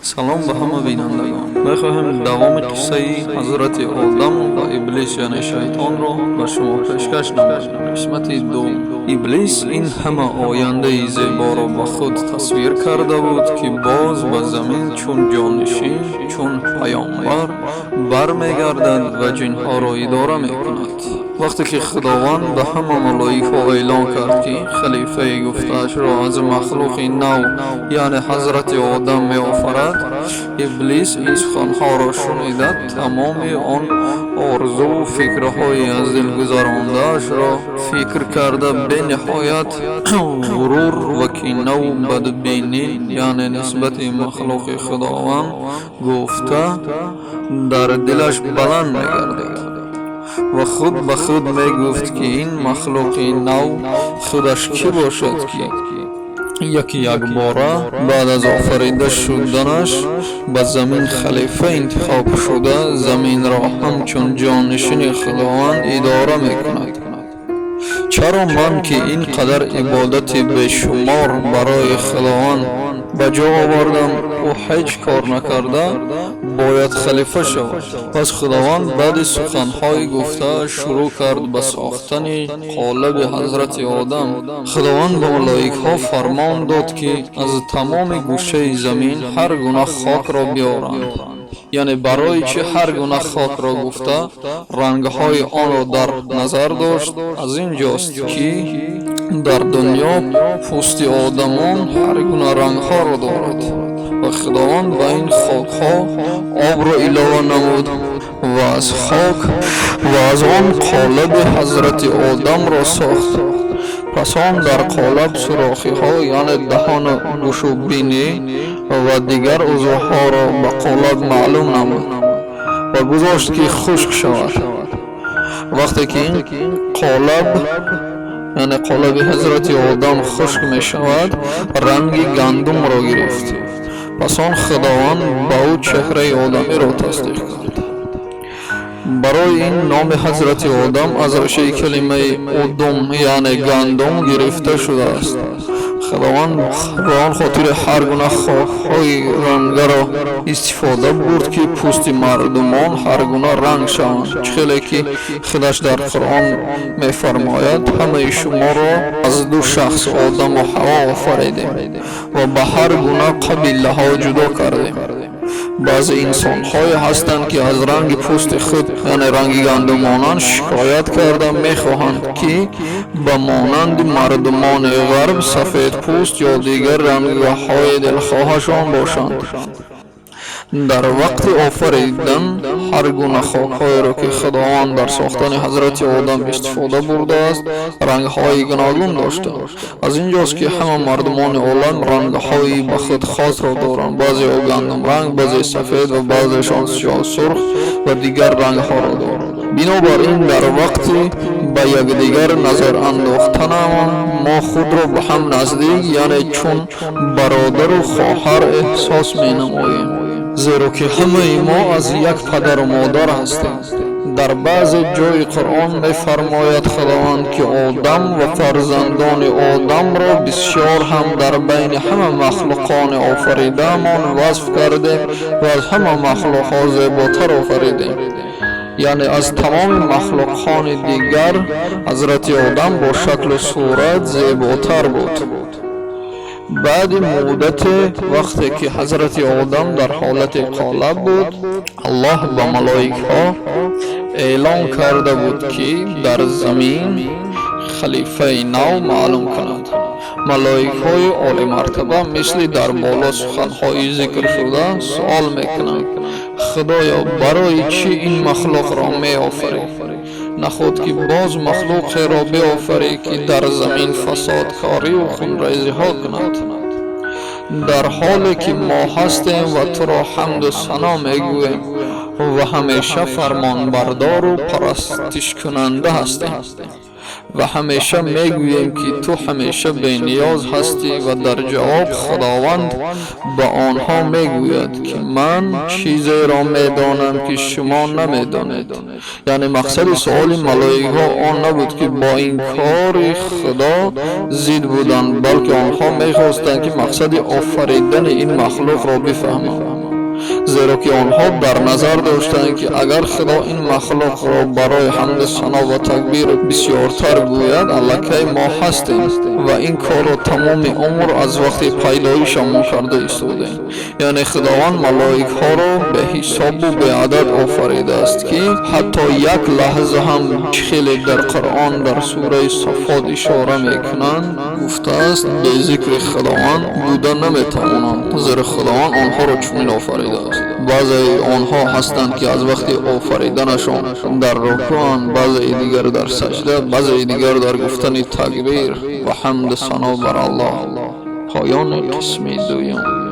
Салом ба ҳама бинандагон. Мехоҳем давоми қиссаи ҳазрати Одам ва Иблис, яъне шайтонро, ба шумо пешкаш намоем. Қисмати дуввум. Иблис ин ҳама ояндаи зеборо ба худ тасвир карда буд, ки боз ба замин чун ҷонишин, чун паёмбар бармегардад ва ҷинҳоро идора мекунад. Вақте ки Худованд ба ҳама малоикҳо эълон кард, ки халифаи гуфтаашро аз махлуқи нав, яъне ҳазрати Одам, меофарад, Иблис ин суханҳоро шунида, тамоми он орзуву фикрҳои аз дил гузарондаашро фикр карда, бениҳоят ғурур ва кинаву бадбинӣ, яъне нисбати махлуқи Худованд гуфта, дар дилаш баланд мегардид ва худ ба худ мегуфт, ки ин махлуқи нав худаш кӣ бошад, ки яки якбора баъд аз офарида шуданаш ба замин халифа интихоб шуда, заминро ҳамчун ҷонишини Худованд идора мекунад. Чаро ман, ки ин қадар ибодати бешумор барои Худованд ба ҷо овардам, ӯ ҳеҷ кор накарда бояд халифа шавад? Пас Худованд баъди суханҳои гуфтааш шурӯъ кард ба сохтани қолаби ҳазрати Одам. Худованд ба малоикҳо фармон дод, ки аз тамоми гӯшаи замин ҳар гуна хокро биёранд. Яъне барои чӣ ҳар гуна хокро гуфта, рангҳои онро дар назар дошт? Аз ин ҷост, ки дар дунё пӯсти одамон ҳар гуна рангҳоро дорад. Ва Худованд ба ин хокҳо обро илова намуд ва аз хок ва аз он қолаби ҳазрати Одамро сохт. Пас он дар қолаб сурохиҳо, яъне даҳону гӯшу бинӣ ва дигар узвҳоро ба қолаб маълум намуд ва гузошт, ки хушк шавад. Вақте ки ин қолаб, яъне қолаби ҳазрати Одам, хушк мешавад, ранги гандумро гирифт. Пас он Худованд ба ӯ чеҳраи одамиро тасдиқ кард. Барои ин номи ҳазрати Одам аз решаи калимаи удум, яъне гандум, гирифта шудааст. Худованд ба он хотири ҳар гуна хокҳои рангаро истифода бурд, ки пӯсти мардумон ҳар гуна ранг шаванд. Чӣ хеле ки худаш дар Қуръон мефармояд: «Ҳамаи шуморо аз ду шахс, Одаму Ҳаво, офаридем ва ба ҳар гуна қабилаҳо ҷудо кардем». Баъзе инсонҳое ҳастанд, ки аз ранги пӯсти худ, яъне ранги гандумонанд, шикоят карда, мехоҳанд, ки ба монанди мардумони ғарб сафедпӯст ё дигар рангҳои дилхоҳашон бошанд. Дар вақти офаридан ҳар гуна хокҳоеро, ки Худованд дар сохтани ҳазрати Одам истифода бурдааст, рангҳои гуногун доштанд. Аз ин ҷост, ки ҳама мардумони олам рангҳои ба худ хосро доранд: баъзеҳо гандумранг, баъзе сафед ва баъзешон сиёҳсурх ва дигар рангҳоро доранд. Бинобар ин дар вақти ба якдигар назар андохтанамон мо худро ба ҳам наздик, яъне чун бародару хоҳар эҳсос менамоем, зеро ки ҳамаи мо аз як падару модар ҳастем. Дар баъзе ҷои Қуръон мефармояд Худованд, ки Одам ва фарзандони Одамро бисёр ҳам дар байни ҳама махлуқони офаридаамон васф кардем ва аз ҳама махлуқҳо зеботар офаридем. Яъне аз тамоми махлуқони дигар ҳазрати Одам бо шаклу сурат зеботар буд. Баъди муддате, вақте ки ҳазрати Одам дар ҳолати қолаб буд, Аллоҳ ба малоикҳо эълон карда буд, ки дар замин халифаи нав маълум кунад. Малоикҳои олимартаба, мисли дар боло суханҳои зикршуда, суол мекунанд: «Худоё, барои чӣ ин махлуқро меофарӣ? Наход ки боз махлуқеро биофарӣ, ки дар замин фасодкорию хунрезиҳо кунад, дар ҳоле ки мо ҳастем ва туро ҳамду сано мегӯем ва ҳамеша фармонбардору парастишкунанда ҳастем ва ҳамеша мегӯем, ки ту ҳамеша бениёз ҳастӣ?» Ва дар ҷавоб Худованд ба онҳо мегӯяд, ки ман чизеро медонам, ки шумо намедонед. Яъне мақсади суоли малоикҳо он набуд, ки бо ин кори Худо зид буданд, балки онҳо мехостанд, ки мақсади офаридани ин махлуқро бифаҳманд. Зеро ки онҳо дар назар доштанд, ки агар Худо ин махлуқро барои ҳамду сано ва такбир бисёртар гӯяд, аллакай мо ҳастем ва ин корро тамоми умр аз вақти пайдоишамон карда истодаем. Яъне Худованд малоикҳоро беҳисобу беадад офаридааст, ки ҳатто як лаҳза ҳам, чӣ хеле дар Қуръон дар сураи Соффот ишора мекунанд, гуфтааст, бе зикри Худованд буда наметавонанд, зеро Худованд онҳоро чунин офаридааст. Баъзеи онҳо ҳастанд, ки аз вақти офариданашон дар рукӯъанд, баъзеи дигар дар саҷда, баъзеи дигар дар гуфтани такбир ва ҳамду сано бар Аллоҳ. Поёни қисми дуюм.